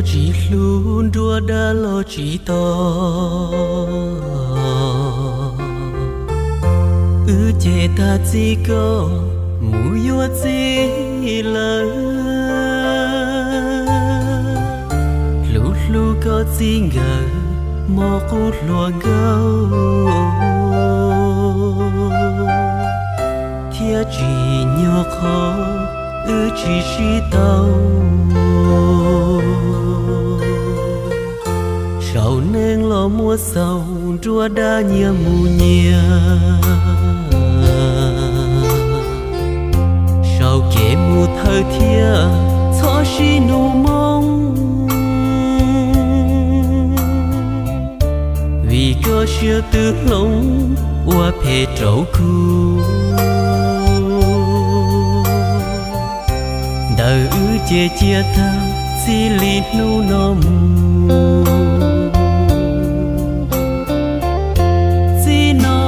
Tsis hlub nruab dab los tsis tau, wb ces tag txij koj mus yuav txiv lawm. Hlub hlub koj txij nkawm, mob qub hluas nkauj, thiab tsim nyog qhov wb tsis sib tau. Saum neej los muaj xaus nruab dab nyias mus nyias, saum kev mus thawj thiab txhob sib nug moo. Vim koj siab twb hloov ua phem rau kuv, ntawm wb ces cia tag txij li hnub no mus. Txij no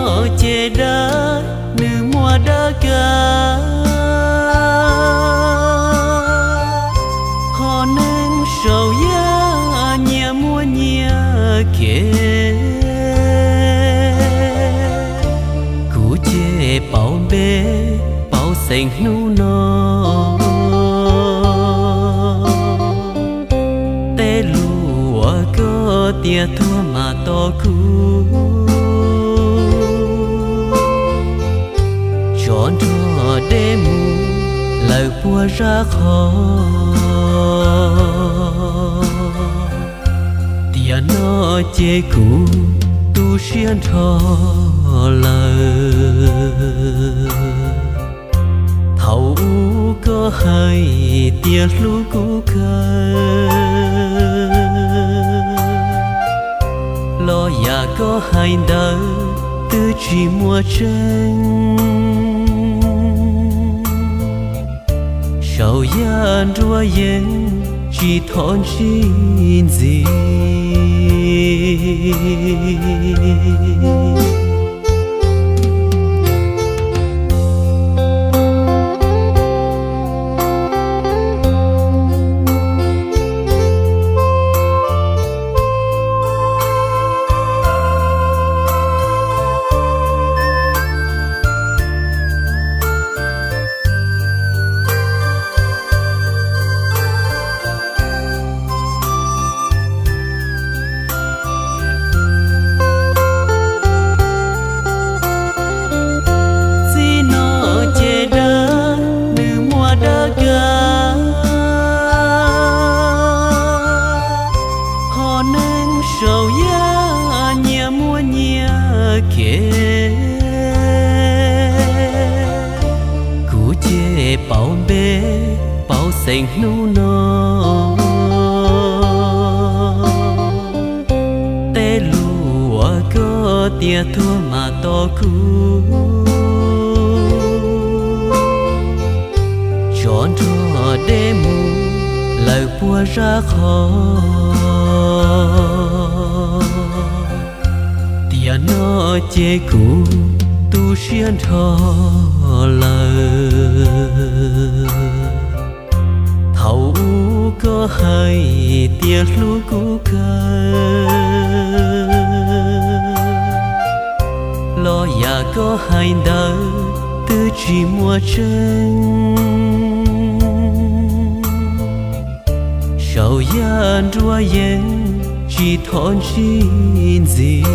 ces dab nws muaj dab kag, qhov neeg saum yaj nyias muaj nyias kev. Kuv ces pauv npe pauv xeem hnub no, tej lus uas koj tias tuag mas tos kuv, tsov nrog dej mus lawm puag zaj qhov. Tiam no ces kuv tu siab nrho lawm. Thaum ub koj hais tias hlub kuv kawg, los yam koj hais ntawd twb tsis muaj tseeb. Saum yaj nruab yeeb tsis thov ntsib ntxiv. Txij no ces dab nws muaj dab kag, qhov neeg saum yaj nyias muaj nyias kev. Kuv ces pauv npe pauv xeem hnub no, tej lus uas koj tias tuag mas tos kuv, tsov nrog dej mus lawm puag zaj qhov. Tiam no ces kuv tu siab nrho lawm. Thaum ub koj hais tias hlub kuv kawg, los yam koj hais ntawd twb tsis muaj tseeb. Saum yaj nruab yeeb tsis thov ntsib ntxiv.